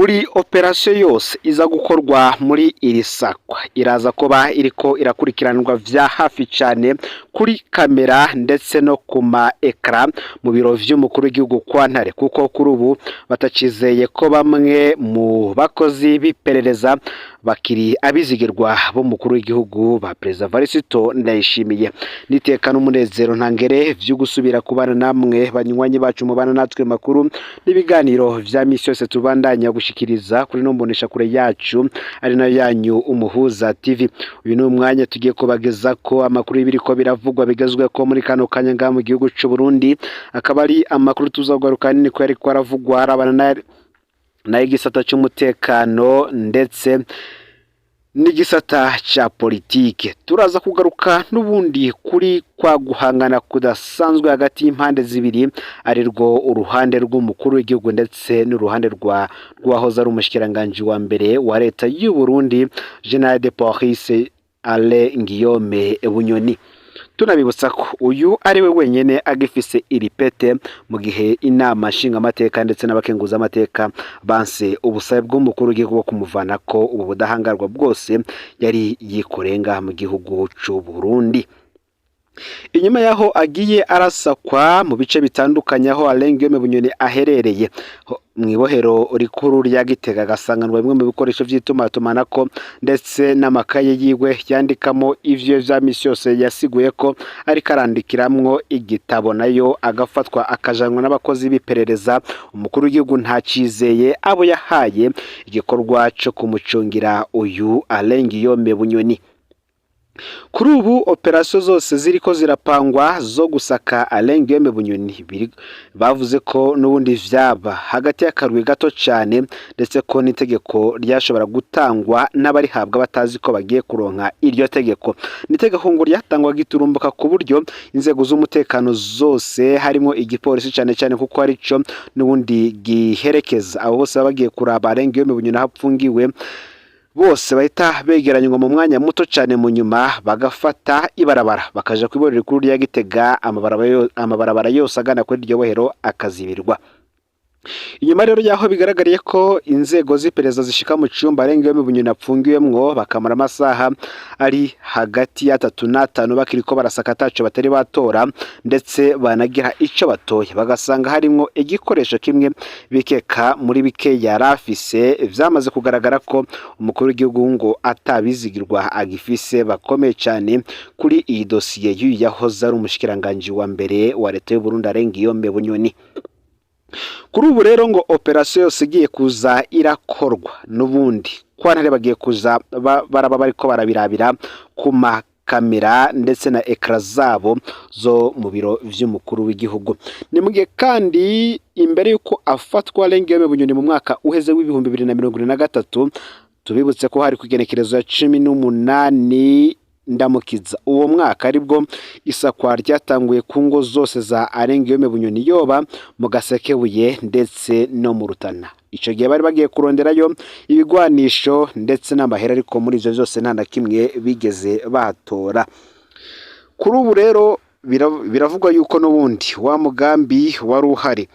Buri operasiyo yose iza gukorwa muri iri sakwa iraza kuba iriko irakurikiranwa vya hafi cane kuri kamera ndetse no ku ma écran mu biro vy'umukuru w'igihugu kwa Ntare, kuko kuri ubu batacizeye ko bamwe mu bakozi b'iperereza bakiri abizigirwa b'umukuru w'igihugu ba Perezida Varisito Ndayishimiye. Niteka n'umunezero ntangere vyo gusubira kubana namwe, banywanyi bacu mubana natwe, makuru n'ibiganiro vya misi yose tubandanya gushikiriza kuri no mbonesha kure yacu, ari nayo yanyu Umuhuza TV. Uyu ni umwanya tugiye kubageza ko amakuru y'ibiriko biravugwa bigezwe ko muri kano kanya ngaha mu gihugu c'u Burundi, akaba ari amakuru tuzogaruka nini ko yariko aravugwa arabana na igisata c'umutekano ndetse n'igisata ca politike. Turaza kugaruka n'ubundi kuri kwa guhangana kudasanzwe hagati y'impande zibiri, ari rwo uruhande rw'umukuru w'igihugu ndetse n'uruhande rwa rwahoze ari umushikiranganji wa mbere wa leta y'u Burundi, General de Police Alain Guillaume Bunyoni. Tunabibutsa ko uyu ari we wenyene agifise iri pete, mu gihe inama nshingamateka ndetse n'abakenguzamateka banse ubusabe bw'umukuru w'igihugu bwo kumuvanako ubu budahangarwa bwose yari yikorenga mu gihugu c'u Burundi. Inyuma yaho agiye arasakwa mu bice bitandukanye aho Alain Guillaume Bunyoni aherereye mw'ibohero rikuru rya Gitega, agasanganwa bimwe mu bikoresho vy'itumatumanako ndetse n'amakaye yiwe yandikamo ivyo vya misi yose, yasiguye ko ariko arandikiramwo igitabo, nayo agafatwa akajanwa n'abakozi b'iperereza. Umukuru w'igihugu ntacizeye abo yahaye igikorwa co kumucungira uyu Alain Guillaume Bunyoni. Kuri ubu operasiyo zose ziriko zirapangwa zo gusaka Alain Guillaume Bunyoni bavuze ko n'ubundi vyaba hagati y'akarwi gato cane, ndetse ko n'itegeko ryashobora gutangwa n'abarihabwa batazi ko bagiye kuronka iryo tegeko. Ni itegeko ngo ryatangwa giturumbuka, ku buryo inzego z'umutekano zose, harimo igipolisi cane cane kuko arico n'ubundi giherekeza abo bose baba bagiye kuraba Alain Guillaume Bunyoni aho apfungiwe, bose bahita begeranywa mu mwanya muto cyane, mu nyuma bagafata ibarabara bakaja kw'ibohero rikuru rya Gitega, amabarabara yose agana kuri iryo bohero akazibirwa. Inyuma rero y'aho bigaragariye ko inzego z'iperereza zishika mu cumba Alain Guillaume Bunyoni apfungiwemwo, bakamara amasaha ari hagati ya 3 na 5 bakiriko barasaka ataco batari batora, ndetse banagira ico batoye bagasanga harimwo igikoresho kimwe bikeka muri bike yari afise, vyamaze kugaragara ko umukuru w'igihugu ngo atabizigirwa agifise bakomeye cyane kuri iyi dosiye y'uyu yahoze ari umushikiranganji wa mbere wa leta y'u Burundi, Alain Guillaume Bunyoni. Kuri ubu rero ngo operasiyo yose igiye kuza irakorwa n'ubundi kwa ntare bagiye kuza baraba bariko barabirabira ku makamera ndetse na écran zabo zo mu biro vy'umukuru w'igihugu. Ni mu gihe kandi imbere y'uko afatwa Alain Guillaume Bunyoni mu mwaka uheze w'2023, tubibutse ko hari ku igenekerezo ya 18 Ndamukiza uwo mwaka, aribwo isakwa ryatanguye ku ngo zose za Alain Guillaume Bunyoni, yoba mu Gasekebuye ndetse no mu Rutana. Ico gihe bari bagiye kuronderayo ibigwanisho ndetse n'amahera, ariko muri ivyo vyose nta na kimwe bigeze bahatora. Kuri ubu rero biravugwa yuko n'ubundi wa mugambi wari uhari,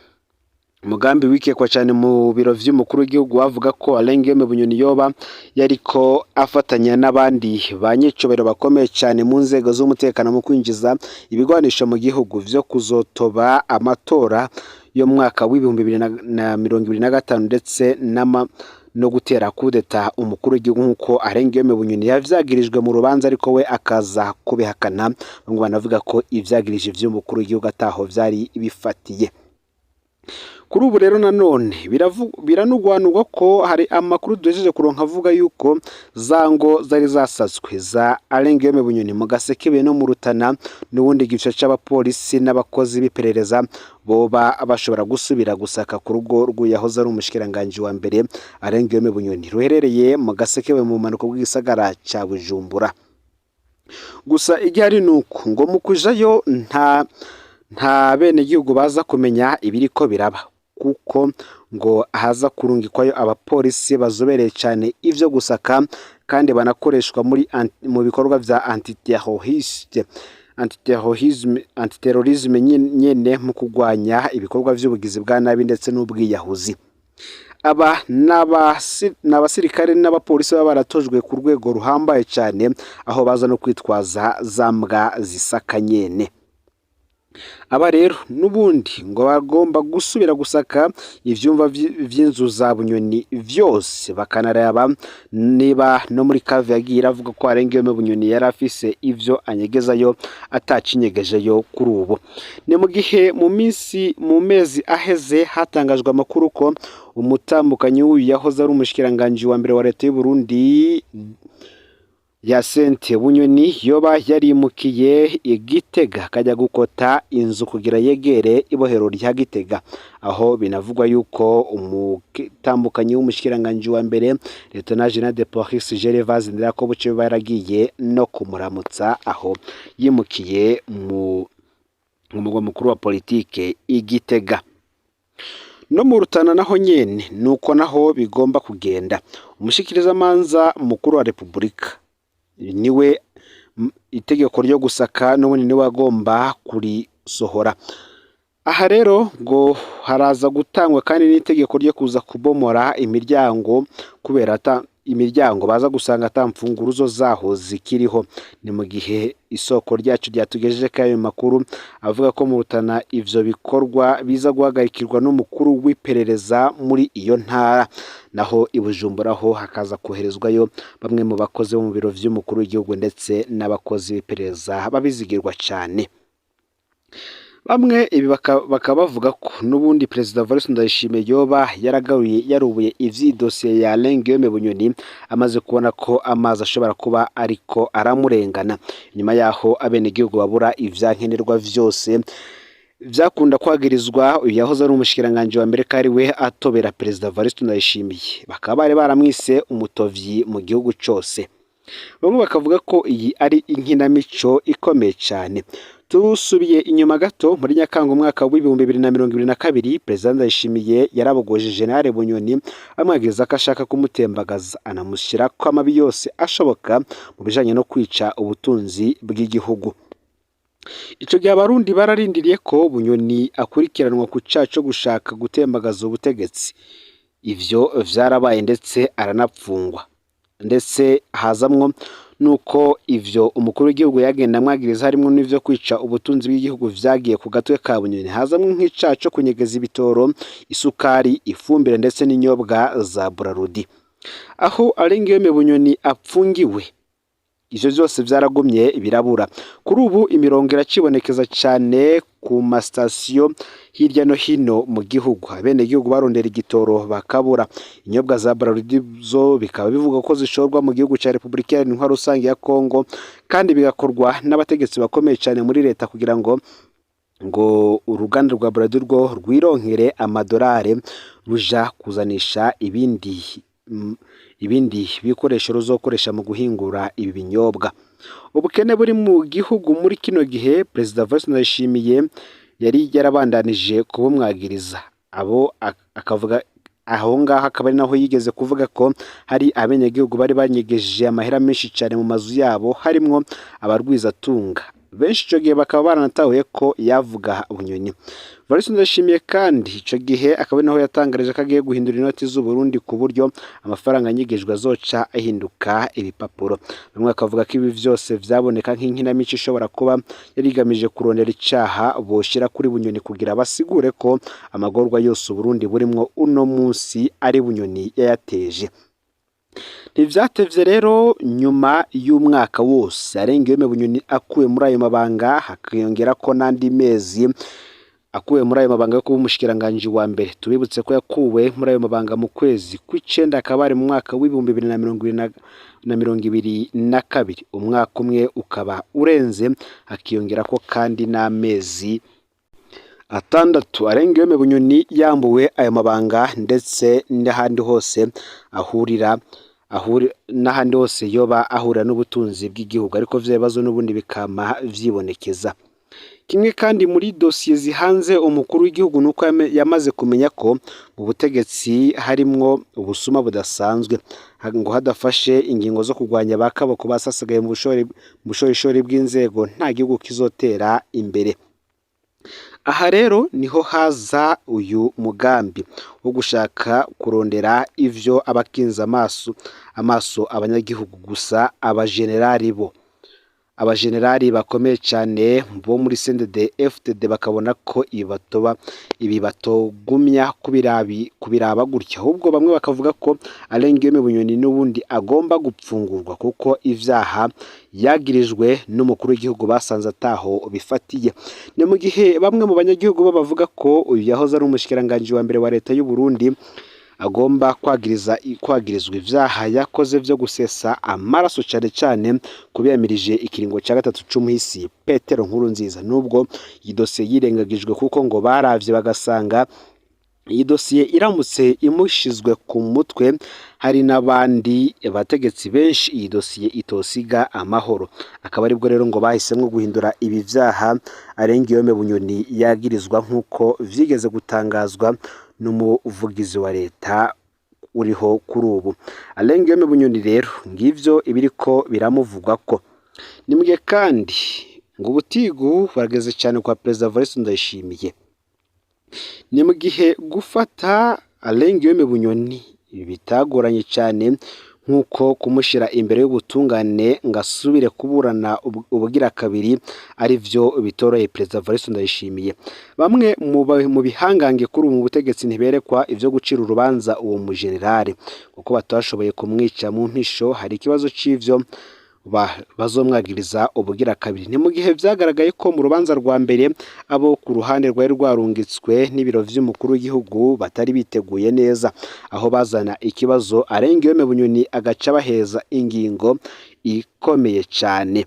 umugambi wikekwa cyane mu biro vy'umukuru w'igihugu, bavuga ko Alain Guillaume Bunyoni yoba yariko afatanya n'abandi banyicubahiro bakomeye cyane mu nzego z'umutekano mu kwinjiza ibigwanisho mu gihugu vyo kuzotoba amatora yo mu mwaka w'2025, ndetse no gutera kudeta umukuru w'igihugu, nk'uko Alain Guillaume Bunyoni yavyagirijwe mu rubanza, ariko we akaza kubihakana. Bamwe banavuga ko ivyagirije vy'umukuru w'igihugu ataho vyari bifatiye. Kuri ubu rero nanone biranugwanugwa ko hari amakuru duhejeje kuronka avuga yuko za ngo zari zasatswe za Alain Guillaume Bunyoni mu Gasekebuye no mu Rutana, n'ubundi gice c'abapolisi n'abakozi b'iperereza boba bashobora gusubira gusaka ku rugo rw'uyahoze ari umushikiranganji wa mbere Alain Guillaume Bunyoni, ruherereye mu Gasekebuye mu bumanuko bw'igisagara ca Bujumbura. Gusa igihari ni uko ngo mu kujayo nta bene gihugu baza kumenya ibiriko biraba, kuko ngo haza kurungikwayo abapolisi bazobereye cyane ivyo gusaka kandi banakoreshwa muri mu bikorwa vya antiterroriste, antiterrorisme, antiterrorisme nyene, mu kugwanya ibikorwa vy'ubugizi bwa nabi ndetse n'ubwiyahuzi. Aba ni abasirikare n'abapolisi baba baratojwe ku rwego ruhambaye cyane, aho baza no kwitwaza za mbwa zisaka nyene. Aba rero n'ubundi ngo bagomba gusubira gusaka ivyumba vy'inzu za Bunyoni vyose, bakanaraba niba no muri cave yagiye iravuga ko Arengiyome Bunyoni yari afise ivyo anyegezayo atacinyegejeyo kuri ubu. Ni mu gihe mu minsi mu mezi aheze hatangajwe amakuru ko umutambukanyi w'uyu yahoze ari umushikiranganji wa mbere wa leta y'u Burundi, Yasente Bunyoni, yoba yarimukiye i Gitega akajya gukota inzu kugira yegere ibohero rya Gitega, aho binavugwa yuko umutambukanyi w'umushikiranganji wa mbere, Lieutenant General de Police Gervais Ndirakobuca, yaragiye no kumuramutsa aho yimukiye mu mugwa mukuru wa politike i Gitega. No mu Rutana naho nyene nuko naho bigomba kugenda. Umushikirizamanza mukuru wa Repubulika niwe itegeko ryo gusaka n'ubundi niwe agomba kurisohora. Aha rero ngo haraza gutangwa kandi n'itegeko ryo kuza kubomora imiryango, kubera ata imiryango baza gusanga ata mfunguruzo zaho zikiriho. Ni mu gihe isoko ryacu ryatugejeje ko ayo makuru avuga ko mu Rutana ivyo bikorwa biza guhagarikirwa n'umukuru w'iperereza muri iyo ntara, naho i Bujumbura ho hakaza koherezwayo bamwe mu bakozi bo mu biro vy'umukuru w'igihugu ndetse n'abakozi b'iperereza babizigirwa cane. Bamwe ibi bakaba bavuga ko n'ubundi Perezida Evariste Ndayishimiye yoba yaragaruye yarubuye ivyi dosiye ya Alain Guillaume Bunyoni, amaze kubona ko amazi ashobora kuba ariko aramurengana, nyuma yaho abenegihugu babura ivyankenerwa vyose vyakunda kwagirizwa uyu yahoze ari umushikiranganji wa mbere ko ari we atobera Perezida Evariste Ndayishimiye, bakaba bari baramwise umutovyi mu gihugu cose. Bamwe bakavuga ko iyi ari inkinamico ikomeye cane. Tusubiye inyuma gato, muri Nyakanga umwaka w'2022, Perezida Ndayishimiye yarabogoje General Bunyoni, amwagiriza ko ashaka kumutembagaza, anamushyira ko amabi yose ashoboka mu bijanye no kwica ubutunzi bw'igihugu. Ico gihe Abarundi bararindiriye ko Bunyoni akurikiranwa ku caha co gushaka gutembagaza ubutegetsi. Ivyo vyarabaye, ndetse aranapfungwa, ndetse hazamwo nuko ivyo umukuru w'igihugu yagenda amwagiriza, harimwo n'ivyo kwica ubutunzi bw'igihugu, vyagiye ku gatwe ka Bunyoni. Hazamwo nk'icaha co kunyegeza ibitoro, isukari, ifumbire ndetse n'inyobwa za Brarudi. Aho Alain Guillaume Bunyoni apfungiwe, ivyo vyose vyaragumye birabura. Kuri ubu imirongo iracibonekeza cane ku masitasiyo hirya no hino mu gihugu, abenegihugu barondera igitoro bakabura. Inyobwa za Brarudi zo bikaba bivugwa ko zishorwa mu gihugu ca Repubulika Iharanira Intwaro Rusange ya Kongo, kandi bigakorwa n'abategetsi bakomeye cane muri leta, kugira ngo uruganda rwa Brarudi rwo rwironkere amadolari ruja kuzanisha ibindi bikoresho ruzokoresha mu guhingura ibi binyobwa. Ubukene buri mu gihugu muri kino gihe, Perezida Evariste Ndayishimiye yari yarabandanije kubumwagiriza, abo akavuga aho ngaho akaba ari naho yigeze kuvuga ko hari abenegihugu bari banyegeje amahera menshi cyane mu mazu yabo, harimwo abarwizatunga benshi. Ico gihe bakaba baranatahuye ko yavuga Bunyoni. Evariste Ndayishimiye kandi ico gihe akaba ari naho yatangarije ko agiye guhindura inoti z'u Burundi, ku buryo amafaranga anyegejwe azoca ahinduka ibipapuro. Bamwe bakavuga ko ibi vyose vyaboneka nk'inkinamico ishobora kuba yari igamije kurondera icaha boshira kuri Bunyoni, kugira basigure ko amagorwa yose Uburundi burimwo uno munsi ari Bunyoni yayateje. Ntivyatevye rero, nyuma y'umwaka wose arenga Guillaume Bunyoni akuwe muri ayo mabanga, hakiyongera ko n'andi mezi akuwe muri ayo mabanga yo kuba umushikiranganji wa mbere. Tubibutse ko yakuwe muri ayo mabanga mu kwezi kw'icenda, akaba ari mu mwaka w'2022, umwaka umwe ukaba urenze, hakiyongera ko kandi n'amezi 6 arenga Guillaume Bunyoni yambuwe ayo mabanga, ndetse n'ahandi hose ahurira n'ahandi hose yoba ahurira n'ubutunzi bw'igihugu, ariko vya bibazo n'ubundi bikama vyibonekeza. Kimwe kandi muri dosiye zihanze umukuru w'igihugu nuko yamaze kumenya ko mu butegetsi harimwo ubusuma budasanzwe, ngo hadafashe ingingo zo kurwanya ba kaboko basasagaye mu bushorishori bw'inzego, nta gihugu kizotera imbere. Aha rero niho haza uyu mugambi wo gushaka kurondera ivyo abakinze amaso abanyagihugu gusa, abajenerali bo, abajenerali bakomeye cyane bo muri CNDD FDD bakabona ko ibi batogumya kubiraba gutya, ahubwo bamwe bakavuga ko Alain Guillaume Bunyoni n'ubundi agomba gupfungurwa kuko ivyaha yagirijwe n'umukuru w'igihugu basanze ataho bifatiye. Ni mu gihe bamwe mu banyagihugu bo bavuga ko uyu yahoze ari umushikiranganji wa mbere wa leta y'u Burundi agomba kwagirizwa ivyaha yakoze vyo gusesa amaraso, cane cane kubiyamirije ikiringo ca gatatu c'umuhisi Petero Nkurunziza, nubwo iyi dosiye yirengagijwe kuko ngo baravye bagasanga iyi dosiye iramutse imushizwe ku mutwe hari n'abandi bategetsi benshi iyi dosiye itosiga amahoro. Akaba aribwo rero ngo bahisemwo guhindura ibi vyaha Alain Guillaume Bunyoni yagirizwa, nk'uko vyigeze gutangazwa n'umuvugizi wa leta uriho kuri ubu. Alain Guillaume Bunyoni rero ngivyo ibiriko biramuvugwa ko. Ni mugihe kandi ngo ubutigu burageze cyane kwa Perezida Evariste Ndayishimiye. Ni mu gihe gufata Alain Guillaume Bunyoni bitagoranye cyane nk'uko kumushira imbere y'ubutungane ngo asubire kuburana ubugira kabiri ari vyo bitoroheye Perezida Evariste Ndayishimiye. Bamwe mu bihangange kuri ubu mu butegetsi ntiberekwa ivyo gucira urubanza uwo mujenerali kuko batashoboye kumwica mu mpisho. Hari ikibazo c'ivyo bazomwagiriza ubugira kabiri. Ni mu gihe vyagaragaye ko mu rubanza rwa mbere abo ku ruhande rwari rwarungitswe n'ibiro vy'umukuru w'igihugu batari biteguye neza, aho bazana ikibazo Alain Guillaume Bunyoni agaca baheza ingingo ikomeye cane,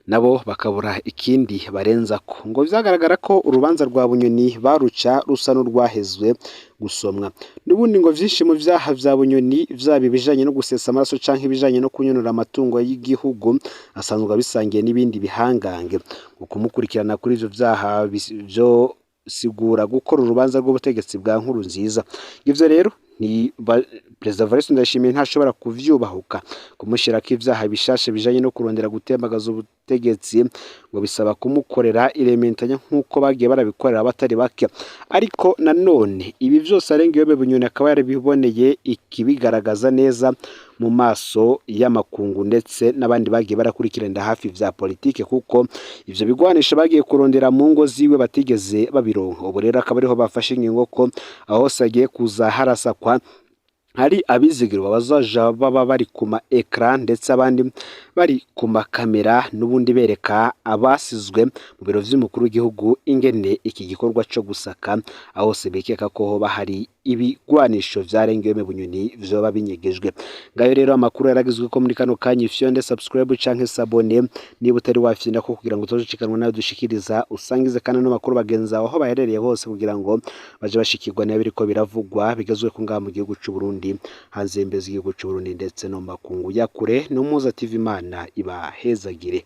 nabo bakabura ikindi barenzako. Ngo vyagaragara ko urubanza rwa Bunyoni baruca rusa n'urwahezwe gusomwa. N'ubundi ngo vyinshi mu vyaha vya Bunyoni, vyaba ibijanye no gusesa amaraso canke ibijanye no kunyonora amatungo y'igihugu, asanzwe abisangiye n'ibindi bihangange. Ngo kumukurikirana kuri ivyo vyaha vyo sigura gukora urubanza rw'ubutegetsi bwa Nkurunziza. Ivyo rero ni Perezida Evariste Ndayishimiye ntashobora kuvyubahuka. Kumushirako ivyaha bishasha bijanye no kurondera gutembagaza ubutegetsi ngo bisaba kumukorera irementanya nk'uko bagiye barabikorera abatari bake. Ariko nanone ibi vyose Alain Guillaume Bunyoni akaba yarabiboneye ikibigaragaza neza mu maso y'amakungu ndetse n'abandi bagiye barakurikiranira hafi vya politike, kuko ivyo bigwanisho bagiye kurondera mu ngo ziwe batigeze babironka. Ubu rero akaba ariho bafashe ingingo ko aho hose hagiye kuza harasakwa hari abizigirwa bazaja baba bari ku ma écran ndetse abandi bari ku makamera, n'ubundi bereka abasizwe mu biro vy'umukuru w'igihugu ingene iki gikorwa co gusaka aho hose bikeka ko hoba hari ibigwanisho vya Alain Guillaume Bunyoni vyoba binyegejwe. Ngayo rero amakuru yaragizwe ko muri kano kanya. Ifyonde subscribe canke s'abonner niba utari wafyinda ko kugira ngo utozicikanwa nayo dushikiriza, usangize kandi no makuru bagenzi aho baherereye hose kugira ngo baje bashikirwa nayo biriko biravugwa bigezwe ko ngaha mu gihugu c'u Burundi, hanze y'imbibe z'igihugu c'u Burundi ndetse no mu makungu ya kure. N'Umuhuza TV, Imana ibahezagire.